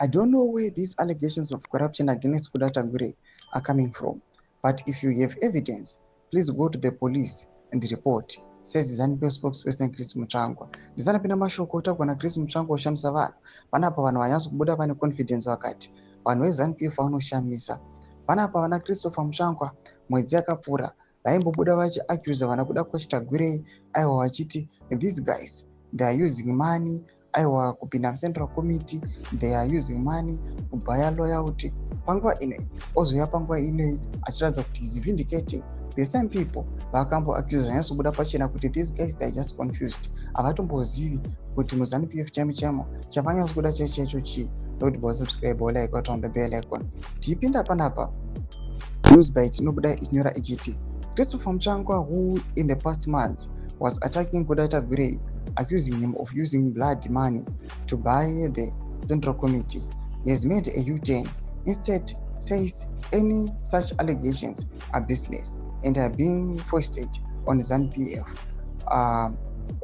"I don't know where these allegations of corruption against Kuda Tagwirei are coming from, but if you have evidence, please go to the police and report," says ZANU-PF spokesperson Chris Mutsvangwa. Ndisana mashoko otaurwa naChris Mutsvangwa oshamisa vanhu panapa. Vanhu vanyatso kubuda vane confidence, vakati vanhu veZANU-PF vanoshamisa panapa. Vana Christopher Mutsvangwa mwedzi yakapfuura vaimbobuda vachiaccusa vana Kudakwashe Tagwirei, aiwa, vachiti these guys, they are using money, aiwa, kupinda mucentral committee, they are using money kubhaya loyalty. Panguva inoi ozoya, panguva inoi achiratidza kuti is vindicating the same people vaakamboaccusa. Zvanyatsobuda pachena kuti these guys, they are just confused, havatombozivi kuti muZANU-PF chaimo chaimo chavanyatso kuda chaicho chaicho chii. Nokuti bosubscribe, like, on the bell icon. Tiipinda panapa, Newsbite inobuda ichinyora ichiti Christopher Mutsvangwa, who in the past months was attacking Kuda Tagwirei, accusing him of using blood money to buy the central committee, he has made a U-turn. Instead says any such allegations are baseless and are being foisted on ZANU-PF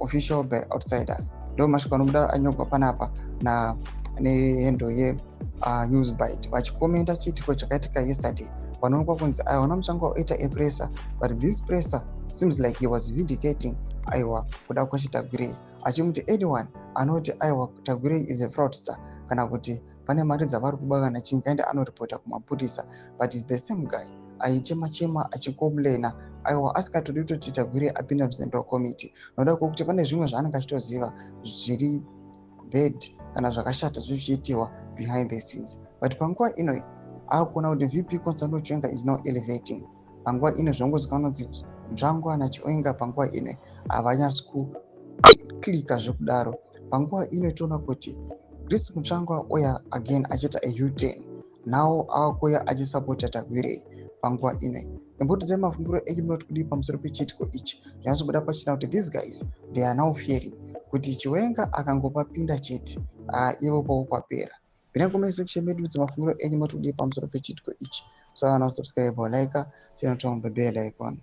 official by outsiders. Ndo mashoko anobuda anyorwa panapa na nehandle yeNewsbite vachikomenda chiitiko chakaitika yesterday. Panoonekwa kunzi aiwa, Mutsvangwa oita a presser, but this presser seems like he was vindicating, aiwa, Kudakwashe Tagwirei, achimuti anyone anoti, aiwa, Tagwirei is a fraudster kana kuti pane mari dzavari kuba kana chingaende anoripota kumapurisa, but is the same guy aichema chema achicomplaina, aiwa, asingatodi kutoti Tagwirei apinda mucentral committee, nokuda kwokuti pane zvimwe zvaanenge achitoziva zviri bad kana zvakashata zvichiitiwa behind the scenes. But panguva inoi akuona kuti VP Constantino Chiwenga is now elevating. Panguva ino zvongozikanwa kunzi Mutsvangwa naChiwenga panguva ino havanyatsi kuclicka zvekudaro. Panguva ino toona kuti Chris Mutsvangwa uya again achiita a U-turn, now akuuya achisapota Tagwirei panguva ino. Imbotidzai mafungiro enyu, munoti kudii pamusoro pechiitiko ichi? Zvinyatsobuda pachena kuti these guys, they are now fearing kuti Chiwenga akangopapinda chete, ivo pavo papera. Pinai comment section medu, dzemafungiro enyu, moti kudii pamusoro pechiitiko ichi. Musana subscribe, like, turn on the bell icon.